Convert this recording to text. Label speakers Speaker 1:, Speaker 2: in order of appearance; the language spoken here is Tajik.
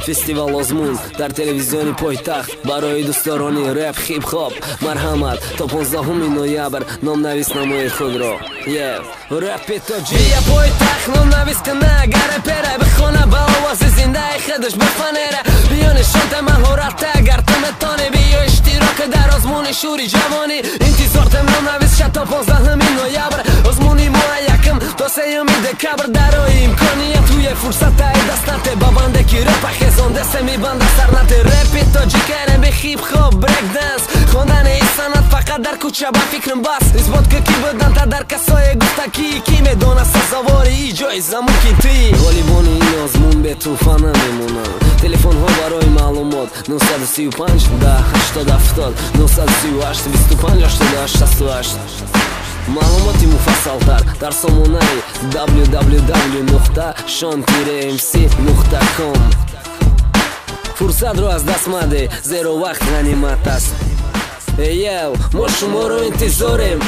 Speaker 1: Фестивал озмун дар телевизиони пойтахт барои дӯстдорони рэп, хип-хоп. Марҳамат, то 15 ноябр номнавис намоед худро. Е рэпи тоҷик, бия пойтахт, номнавис кина. Агар рэпера бихона, ба овози зиндаи худаш бифанера. Биё, нишонта маҳората, агар ту метонӣ. Биё, иштирок дар озмуни шӯри ҷавонӣ. Интизортем, номнавис ша то 15 ноябр. Озмуни мо якм то 3 декабр. Дарои имконият туе фурсатаи даст нате. Ба банде ки рэпа хезондесе, мибанда сарнате. Рэпи тоҷик, R&B, хип-хоп, брейк-данс. Хондани ин санъат фақат дар кӯча ба фикрам бас. Исбот ки ки буданта дар касое гуфта, ки медона сазовори и ҷоиза мумкин ти. Ғолибони ин озмун бетӯҳфа намемонанд. Телефонҳо барои маълумот: 935 10 80 70, 938 25 88 68. Маълумоти муфассалтар дар сомонаи www.shon-mc.com. Фурсатро аз даст мадеҳ, зеро вақт ғанимат аст. Эяв, мо шуморо интизорем.